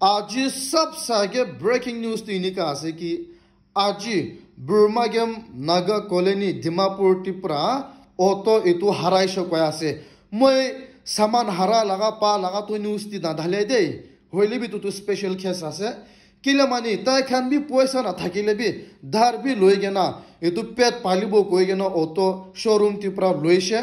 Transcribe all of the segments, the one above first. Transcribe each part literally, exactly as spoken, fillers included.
Aji sabse age breaking news tu enika ase ki aji Burma Gam Naga Colony Dimapur Tripura auto etu haraishe koi ase. Moi saman hara laga pa laga tu news ti nadhale de. Hoile bi tu tu special case ase. Kile mani tai khan bi poisa na thakile bi dhar bi loi kena etu pet palibo koi kena auto showroom Tripura loishe.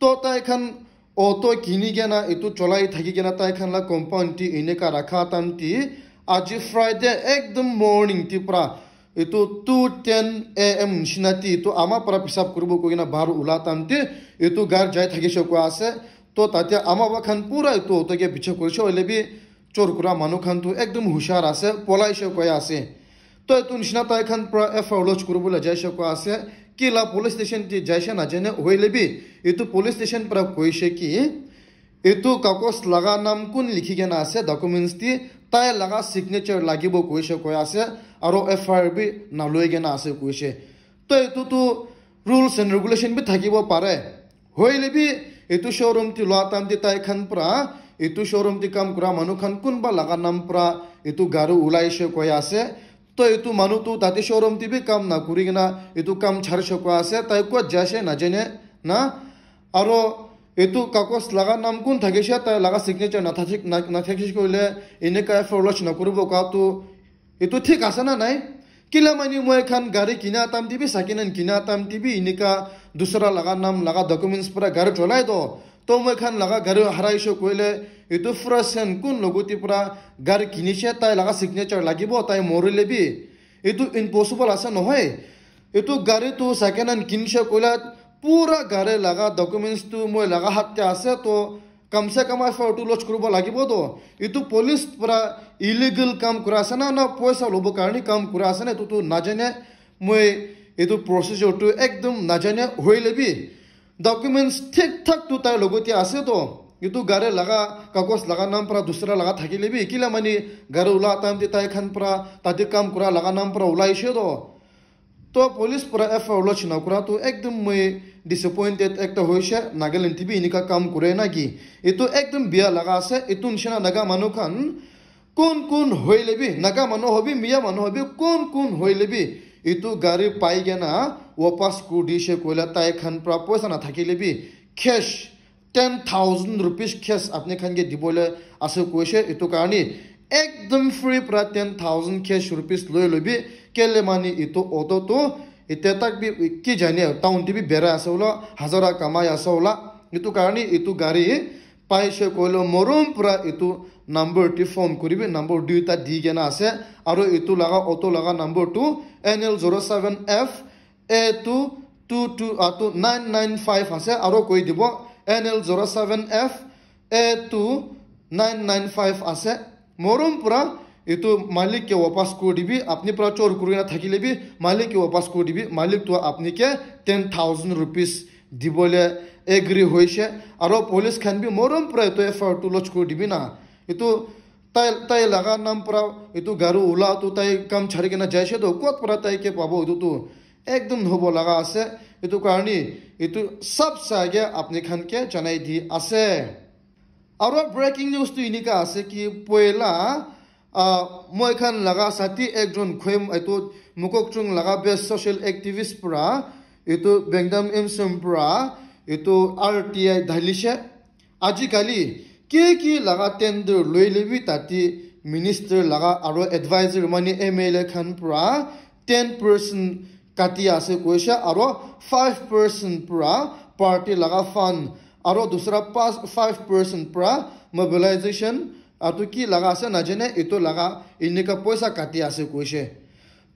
To tai khan auto kini kena etu cholai thaki kena tai khan la compound ti eneka rakha time ti aji Friday ekdom morning ti pra etu two ten a m nishina ti etu ama pra pisap kuribo koi kena bahar ula time ti etu gar jai thakishe koi ase. To tate ama ba khan pura etu auto ke bicha kurishe hoile bi chor kura manu khan tu ekdom hushar ase, polai she koi ase. To etu nishina tai khan pra F I R lodge kuribole jaishe koi ase. Ki la police station ti jaishe najane hoile bi etu police station pra koishe ki etu kagos laga nam kun likhi kena ase documents ti tai laga signature lagibo koishe koi ase aro F I R bi naloi kena ase koishe. To etu tu rules and regulation bi thakibo pare. Hoile bi etu showroom ti lua time ti tai khan pra etu showroom ti kam kura manu khan kunba laga nam pra etu gari ulaishe koi ase. To etu manu tu tate showroom ti bi kam na kuri kena etu kam charishe koi ase. Tai kot jaishe najane na. Aro etu kagos laga nam kun thakishe tai laga signature na thakishe koile eneka F I R lodge na kuribo ka tu etu thik ase na nai? Kila mani moi khan gari kina time ti bi second hand kina time ti bi enika dusra laga nam laga documents pra gari cholai do. To moi khan laga gari haraishe koile etu first hand kun logo ti pra gari kinishe tai laga signature lagibo tai morile bi. Etu impossible ase nohoi. Etu gari tu second hand kinishe koile pura gari laga documents tu moi laga hat te ase to kam se kam F I R tu lodge kuribo lagibo to. Etu police pra illegal kam kura ase na, na poisa lobo karni kam kura ase na, etu tu najane. Moi etu procedure tu ekdom najane hoile bi documents thik thak tu tai logote ase to. Etu gari laga kagos laga nam pra dusra laga thakile bi kila mani gari ula time te tai khan pra tate kam kura laga nam pra ulaishe to. To police pura F I R lodge na kura tu ekdom moi disappointed ekta hoishe, Nagaland ti bi enika kam kure na ki. Etu ekdom biya laga ase, etu nishina Naga manu khan kun kun hoile bi, Naga manu hobi, Miya manu hobi, kun kun hoile bi, etu gari pai kena wapas kuri dishe koile tai khan pra poisa na thakile bi, cash ten thousand rupees cash apni khan ke dibole ase koishe, etu karni ekdom free pra ten thousand cash rupees loi lobi, kele mani etu auto tu ete tak bi ki jane town ti bi bera ase ola, hazara kamai ase ola, etu karni etu gari paishe koile morom pra etu number ti phone kuribi, number duita di kena ase, aro etu laga auto laga number tu N L zero seven F A two two two, ah, two nine nine five ase, aro koi dibo N L zero seven F A two nine nine five ase. Morom pura etu malik ke wapas kuri dibi, apni pura chor kuri na thakile bi malik ke wapas kuri dibi, malik tu apni ke ten thousand rupees dibole agree hoishe, aro police khan bi morom pura etu F I R tu lodge kuri dibi na. Etu tai, tai laga nam pura etu gari ula tu tai kam chari kena jaishe to kot pura tai ke pabo etu tu ekdom hobo laga ase. Etu karni etu sab sa age apni khan ke janai di ase. Aro breaking news tu enika ase ki poila, ah, moi khan laga sati ekjon khoim etu Mokokchung laga best social activist pura etu Bengdam Imsum pura etu R T I dhalishe. Ajikali ki ki laga tender loile bi tate minister laga aro advisor mani M L A khan pura ten percent kati ase koishe aro five percent pura party laga fund aro dusra pas five percent pura mobilization atu ki laga ase najane etu laga enika poisa kati ase koishe.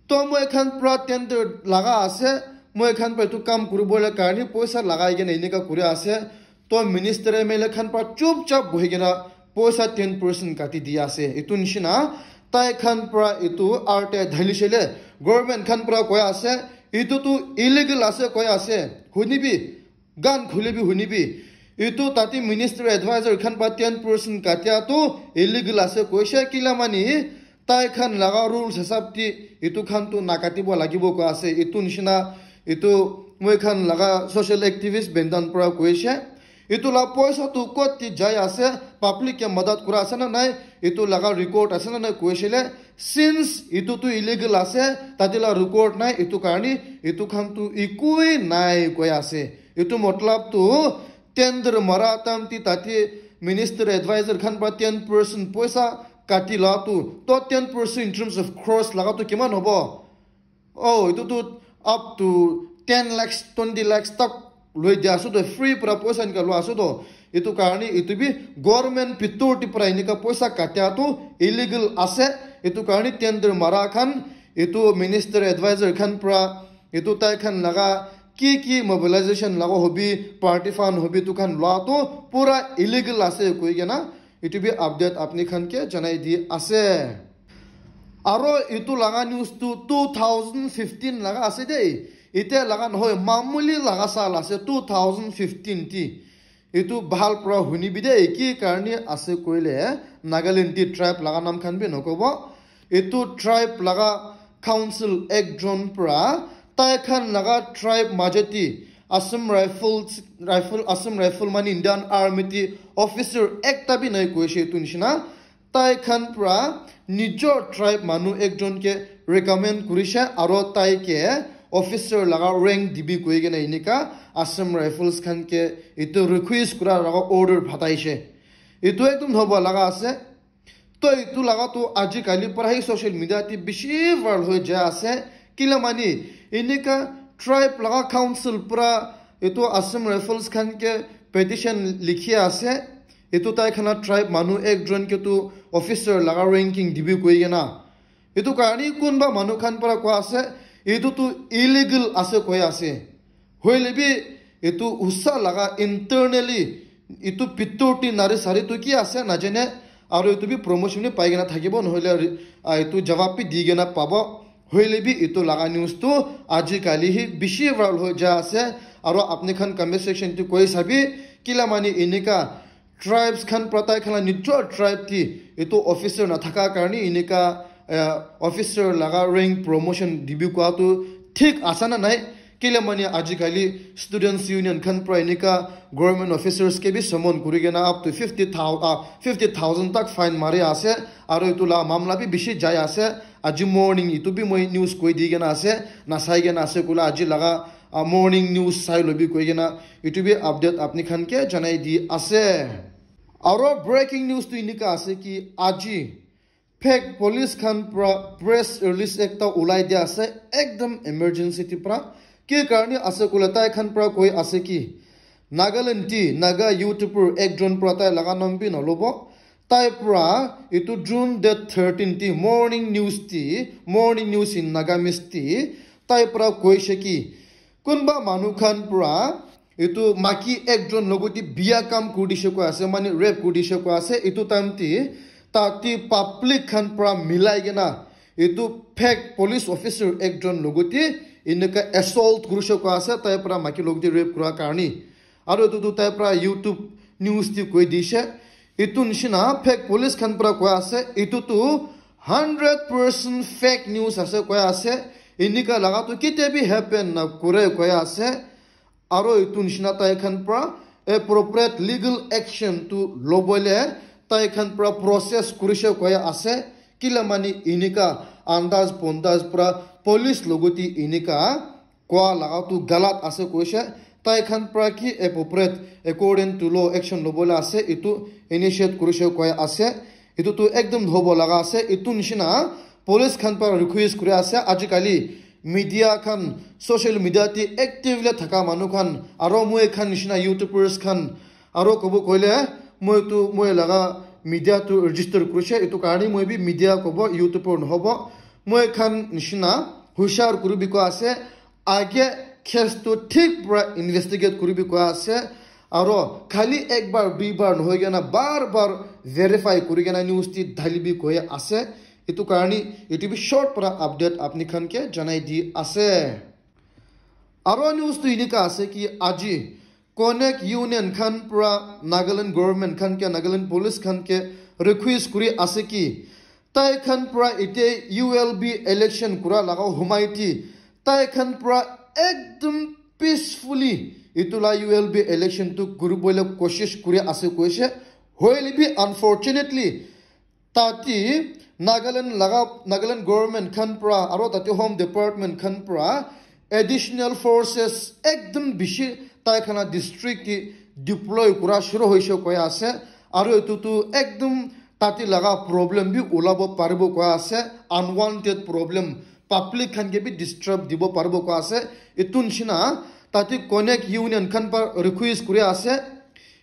To moi khan pura tender laga ase, moi khan pura etu kam kuribole karni poisa lagai kena enika kuri ase. To minister M L A khan pura chupchap bohi kena poisa ten percent kati di ase. Etu nishina tai khan pura etu R T I dhalishe le government khan pura koi ase, etu tu illegal ase koi ase. Hunibi, gan khuli bi hunibi. Etu tate minister advisor khan pura ten percent katia tu illegal ase koishe kila mani tai khan laga rules hisab ti etu khan tu nakatibo lagibo koi ase. Etu nishina etu moi khan laga social activist Bendan pura koishe. Etu la poisa tu kot ti jai ase, public ke madat kura ase na nai, Etu laga record ase na nai koishe le, since etu tu illegal ase, tate la record nai, etu karni etu khan tu ekoi nai koi ase. Etu matlab tu tender mara time te tate minister advisor khan pra ten percent poisa kati la tu, to ten percent in terms of crores laga tu kiman hobo? Oh, etu tu up to ten lakhs, twenty lakhs tak loi dia ase to, free pra poisa enika lua ase to. Etu karni etu bi government bitor te pra enika poisa katia tu illegal ase. Etu karni tender mara khan, etu minister advisor khan pra, etu tai khan laga ki ki mobilization laga hobi, party fund hobi, tu khan lua tu pura illegal ase koi kena etu bi update apni khan ke janai di ase. Aro etu laga news tu two thousand fifteen laga ase de. Ite laga nohoi, mamuli laga sal ase two thousand fifteen ti. Etu bhal pra huni bi de, ki karni ase koile Nagaland ti tribe laga nam khan bi nokobo. Etu tribe laga council ekjon pra tai khan laga tribe majeti Assam Rifles, Rifle, Assam Rifle mani Indian Army ti officer ekta bi nai koishe etu nishina. Tai khan pra nijor tribe manu ekjon ke recommend kurishe aro tai ke officer laga rank dibi koi kena enika Assam Rifles khan ke etu request kura laga order phataishe. Etu ekdom hobo laga ase. To etu laga tu aji kali pra hi social media ti bishi viral hoi jai ase. Kila mani enika tribe laga council pra etu Assam Rifles khan ke petition likhi ase. Etu tai khan la tribe manu ekjon ke tu officer laga ranking dibi koi kena. Etu karni kunba manu khan pra koi ase, etu tu illegal ase koi ase. Hoile bi etu usa laga internally etu bitor te nari sari tu ki ase najane, aro etu bi promotion bi pai kena thakibo, nohole ri-, ah, etu jawab bi di kena pabo. Hoile bi etu laga news tu aji kali hi bishi viral hoi jai ase, aro apni khan comment section te koi sabi, kila mani enika tribes khan pra tai khan la nijor tribe te etu officer na thaka karni enika, eh, officer laga rank promotion dibi kua tu thik asa na nai. Kile mani aji kali students union khan pra enika government officers ke bi summon kuri kena up to fifty thousand, ah, fifty thousand tak fine mari ase. Aro etu la mamla bi bishi jai ase. Aji morning etu bi moi news koi di kena ase, na sai kena ase kula aji laga, ah, morning news sai lobi koi kena etu bi update apni khan ke janai di ase. Aro breaking news tu enika ase ki aji fake police khan pra press release ekta ulai dia ase, ekdom emergency ti pra. Ki karni ase kule tai khan pra koi ase ki Nagaland ti Naga YouTuber ekjon pra tai laga nam bi nalobo. Tai pra etu June date thirteen ti morning news ti, morning news in Nagamese ti tai pra koishe ki kunba manu khan pra etu maki ekjon logoti biya kam kuri dishe koi ase, mane rape kuri dishe koi ase. Etu time te tate public khan pra milai kena etu fake police officer ekjon logoti enika assault kurishe koi ase, tai pra maki logoti rape kura karni. Aro etu tu tai pra YouTube news te koi dishe. Etu nishina fake police khan pra koi ase, etu tu hundred percent fake news ase koi ase. Enika laga tu ketia bi happen na kure koi ase. Aro etu nishina tai khan pra appropriate legal action tu lobole tai khan pra process kurishe koi ase. Kila mani enika andaz bondaz pra police logoti enika kua laga tu galat ase koishe, tai khan pra ki appropriate according to law action lobole ase, etu initiate kurishe koi ase. Etu tu ekdom hobo laga ase. Etu nishina police khan pra request kuri ase, aji kali media khan, social media te actively thaka manu khan, aro moi khan nishina YouTubers khan, aro kobo koile moi tu moi laga media tu register kurishe, etu karni moi bi media kobo, YouTuber nohobo. Moi khan nishina hushar kuribi koi ase, age case tu thik pra investigate kuribi koi ase, aro khali ek bar, dui bar nohoi kena bar bar verify kuri kena news ti dhalibi koi ase. Etu karni etu bi short pra update apni khan ke janai di ase. Aro news tu enika ase ki aji Connect Union khan pra Nagaland government khan ke, Nagaland police khan ke request kuri ase ki tai khan pra ite U L B election kura laga humai ti tai khan pra ekdom peacefully etu la U L B election tu kuribole koshish kuri ase koishe. Hoile bi unfortunately Tate Nagaland laga, Nagaland government khan pra aro tate Home Department khan pra additional forces ekdum bishi tai khan la district te deploy kura shuru hoise koi ase. Aro etu tu ekdum tate laga problem bi ulabo paribo koi ase, unwanted problem, public khan ke bi disturb dibo paribo koi ase. Etu nishina tate Konyak Union khan pra request kuri ase,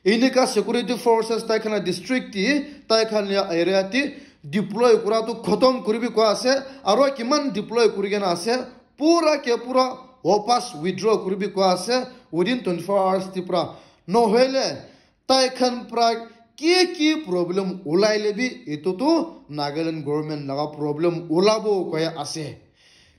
enika security forces tai khan la district te, tai khan la area te deploy kura tu khotom kuribi koi ase. Aro kiman deploy kuri kena ase, pura ke pura wapas withdraw kuribi koi ase within twenty-four hours te pra. Nohoile tai khan pra ki ki problem ulai le bi, etu tu Nagaland government laga problem ulabo koi ase.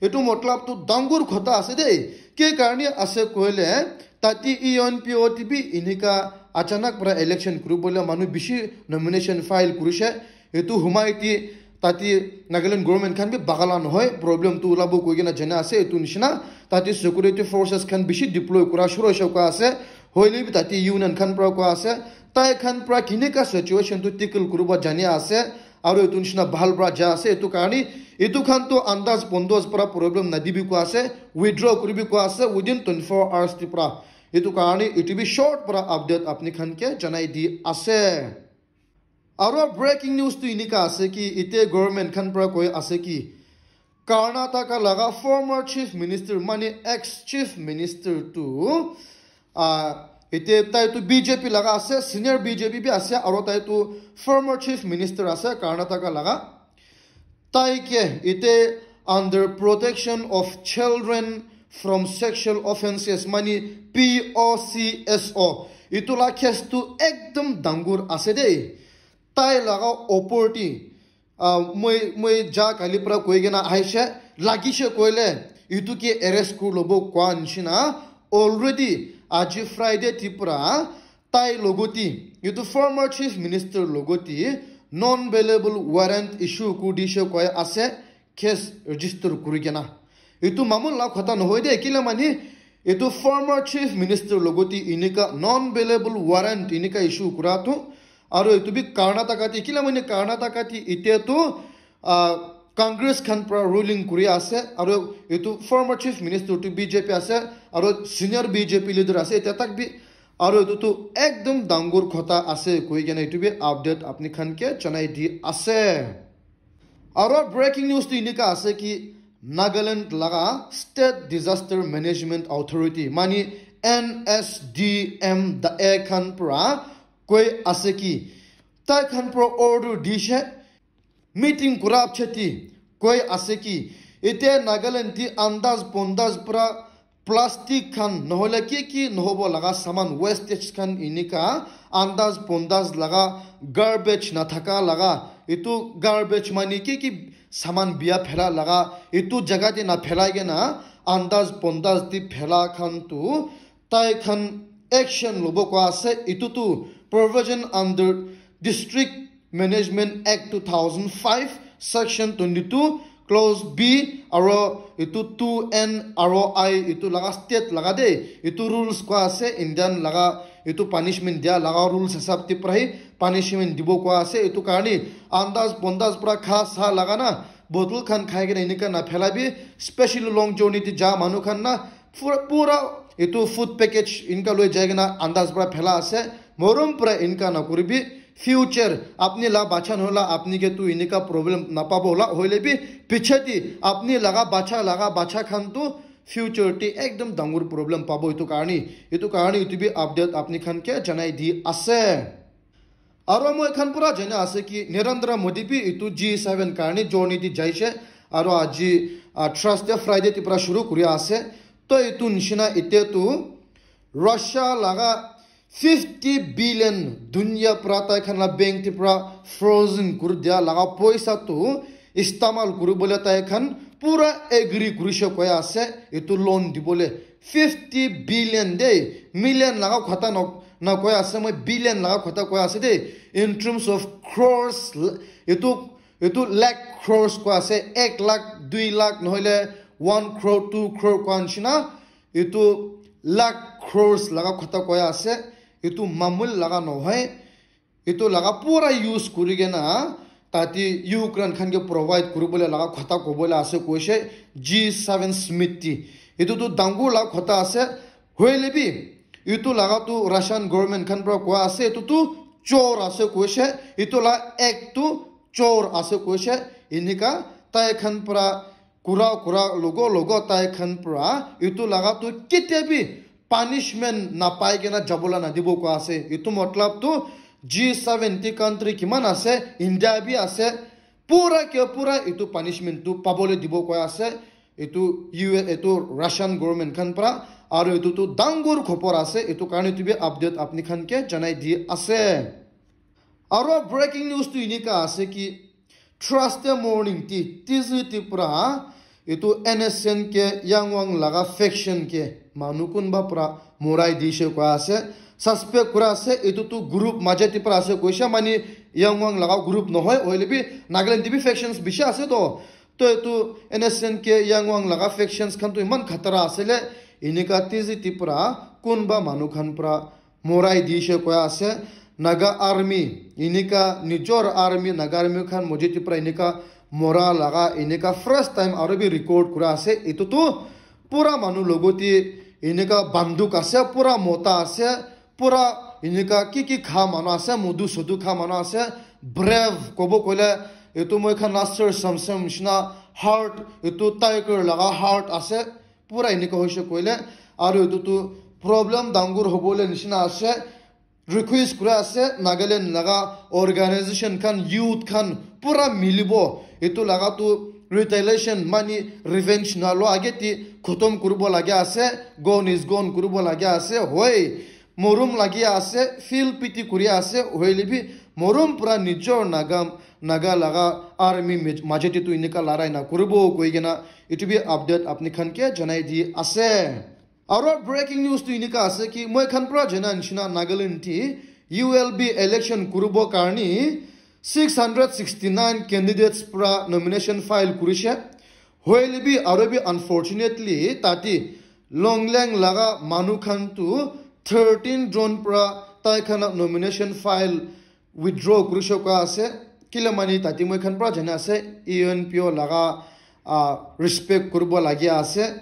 Etu matlab tu dangor khota ase de. Ke karne ase koile, tate E N P O te bi enika achanak pra election kuribole manu bishi nomination file kurise. Etu humai te tate Nagaland government khan bi bagala nohoi, problem tu ulabo koi kena jana ase. Etu nishina tate security forces khan bishi deploy kura shuru hoise koi ase. Hoile bi tate union khan pra koi ase, tai khan pra kinika situation tu tackle kuribo jani ase. Aro etu nishina bhal pra ja ase, etu karne etu khan tu andaz pondaz pra problem nadibi koi ase, withdraw kuribi koi ase within twenty-four hours te pra. Etu karne etu bi short pra update apni khan ke janai di ase. Aro breaking news tu enika ase ki, ite government khan pra koi ase ki, Karnataka laga former chief minister, mane ex chief minister tu, ah, ite tai tu B J P laga ase, senior B J P bi ase, aro tai tu former chief minister ase Karnataka laga. Tai ke ite under protection of children from sexual offences, mane P O C S O, itu la case tu ekdum dangor ase de. Tai laga opor te, ah, moi, moi ja kali pra koi kena ahishe, lagishe koile, itu ke arrest kuri lobo koa nishina, already aji Friday te pra tai logoti, itu former chief minister logoti, non-bailable warrant issue kuri dishe koi ase, case register kuri kena. Itu mamul la khota nohoi de, kila mani, itu former chief minister logoti inika non-bailable warrant inika issue kura tu, aro itu bi Karnataka te, kila mani Karnataka te ite tu, ah, Congress khan pra ruling kuri ase, aro itu former chief minister tu B J P ase, aro senior B J P leader ase, ite tak bi, aro itu tu ekdum dangor khota ase, koi kena itu bi update apni khan ke janai di ase. Aro breaking news tu inika ase ki Nagaland laga State Disaster Management Authority, mani N S D M da khan pra koi ase ki, tai khan pra order dishe, meeting kura cheti koi ase ki, ite Nagaland ti andaz pondaz pra plastic khan, nohole ki ki nohobo laga saman, wastage khan inika, andaz pondaz laga, garbage na thaka laga, itu garbage mani ki ki saman biya phela laga, itu jaga te na phelai kena, andaz pondaz te phela khan tu, tai khan action lobo koa ase, itu tu provision under District Management Act two thousand five, Section twenty-two, Clause B, aro itu two N aro I, itu laga state laga de, itu rules koa ase, Indian laga, itu punishment dia laga rules hisab te pra hi punishment dibo koa ase, itu karne andaz pondaz pra kha sa laga na, bottle khan khai kena inika na phela bi, specially long journey te ja manu khan na, pura, pura itu food package inka loi jai kena andaz pra phela ase, morom pra inka na kuribi, future apni la bacha nohola apni ke tu inika problem na pabo la, hoile bi piche te apni laga bacha laga bacha khan tu future te ekdum dangor problem pabo itu karne, itu karne itu bi update apni khan ke janai di ase. Aro moi khan pura jana ase ki Narendra Modi bi itu G seven karne journey te jaise. Aro aji, ah, Thursday, Friday te pra shuru kuri ase. To itu nishina ite tu Russia laga fifty billion dunia pra tai khan la bank te pra frozen kuri dia laga poisa tu istemal kuri bole tai khan pura agree kurishe koi ase itu loan dibole. Fifty billion de, million laga khota no, na koi ase, moi billion laga khota koi ase de. In terms of crores, l-, itu, itu lakh crores koi ase, ek lakh, dui lakh, nohole one crore, two crore koi nishina, itu lakh crores laga khota koi ase, itu mamul laga nohoi. Itu laga pura use kuri kena tate Ukraine khan ke provide kuribole laga khota kobole ase koise G seven summit te. Etu tu dangor laga khota ase. Hoile bi, etu laga tu Russian government khan para koa ase, etu tu chor ase koise, etu la act tu chor ase koise, enika tai khan para kura kura logo logo tai khan para etu laga tu ketia bi punishment napai kena jabola nadibo koa ase. Etu matlab tu G seventy country kiman ase, India bi ase, pura ke pura etu punishment tu pabole dibo koa ase. Etu U S, etu Russian government khan para, aru etu tu dangor khobor ase, etu karne tu bi update apni khan ke janai di ase. Aru breaking news tu enika ase ki Thursday morning ti, Tizi ti para, etu N S N K Yangwang laga faction ke manu kunba para morai dishe koa ase. Suspect kura ase, etu tu group maje ti para ase koise, mani Yangwang laga group nohoi, hoile bi Nagaland ti bi factions bishi ase to. To etu N S N K Yangwang laga factions khan tu iman khatara ase le, enika Tizi ti para kunba manu khan para morai dishe koa ase. Naga army, enika nijor army, Naga army khan maje ti para enika mora laga enika first time aru bi record kura ase. Etu tu pura manu logote enika banduk ase, pura mota ase, pura enika ki ki kha manu ase, mudu sudu kha manu ase, brave kobo koile etu moi khan Nasser Samson nishina heart, etu tiger laga heart ase, pura enika hoise koile, aru etu tu problem dangor hobole nishina ase. Request kura ase Nagaland laga organization khan, youth khan pura milibo, etu laga tu retaliation mani revenge na lo, age ti khotom kuribo lage ase, gone is gone kuribo lage ase, hoi morom lagi ase, feel pity kuri ase, hoile bi morom pura nijor Naga, Naga laga army maj-, maje ti tu enika larai na kuribo koi kena etu bi update apni khan ke janai di ase. Aru breaking news tu enika ase ki moi khan para jana nishina Nagaland ti U L B election kuribo karni six hundred sixty nine candidates para nomination file kurishe. Hoile bi aru bi unfortunately tate Longleng laga manu khan tu thirteen June para tai khan nomination file withdraw kurishe koa ase. Kile mani tate moi khan para jana ase U N P O laga, ah, respect kuribo lagi ase.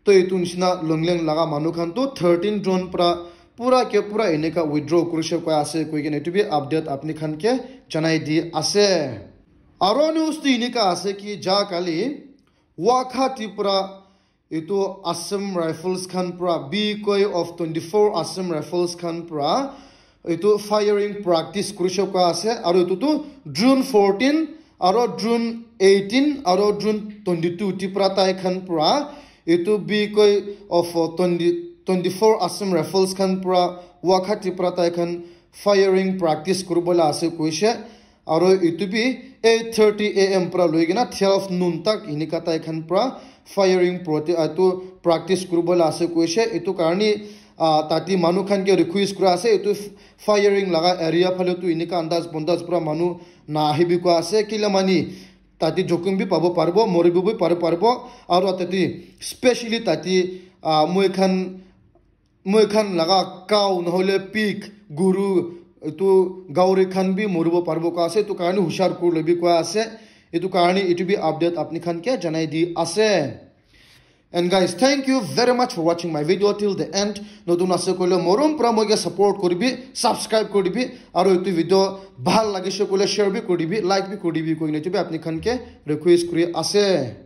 To etu nishina Longleng laga manu khan tu thirteen June para pura ke pura enika withdraw kurishe koa ase koi kena etu bi update apni khan ke janai di ase. Aru news tu enika ase ki ja kali Wakha ti para etu Assam Rifles khan para, B K O of twenty four Assam Rifles khan para etu firing practice kurishe koa ase, aru etu tu June fourteen aru June eighteen aru June twenty two ti para tai khan para etu B K O of twenty, twenty four Assam Rifles khan para Wakha ti para tai khan firing practice kuribo la ase koise. Aru etu bi eight thirty A M para loi kena twelve noon tak enika tai khan para firing prote-, ah, etu practice kuribo la ase koise. Etu karni, ah, tate manu khan ke request kura ase, etu f-, firing laga area phale tu enika andaz bondaz para manu na ahibi koa ase. Kile mani tate jokhom bi pabo paribo, moribo bi pari paribo. Aru tate specially tate, ah, moi khan moi khan laga cow nohole pig, guru, etu gauri khan bi moribo paribo koa ase, etu karni hushar kuri lobi koa ase. Etu karni etu bi update apni khan ke janai di ase. And guys, thank you very much for watching my video till the end. Notun ase koile morom pura moi ke support kuribi, subscribe kuribi, aru etu video bhal lagise koile share bi kuribi, like bi kuribi, koi kena etu bi apni khan ke request kuri ase.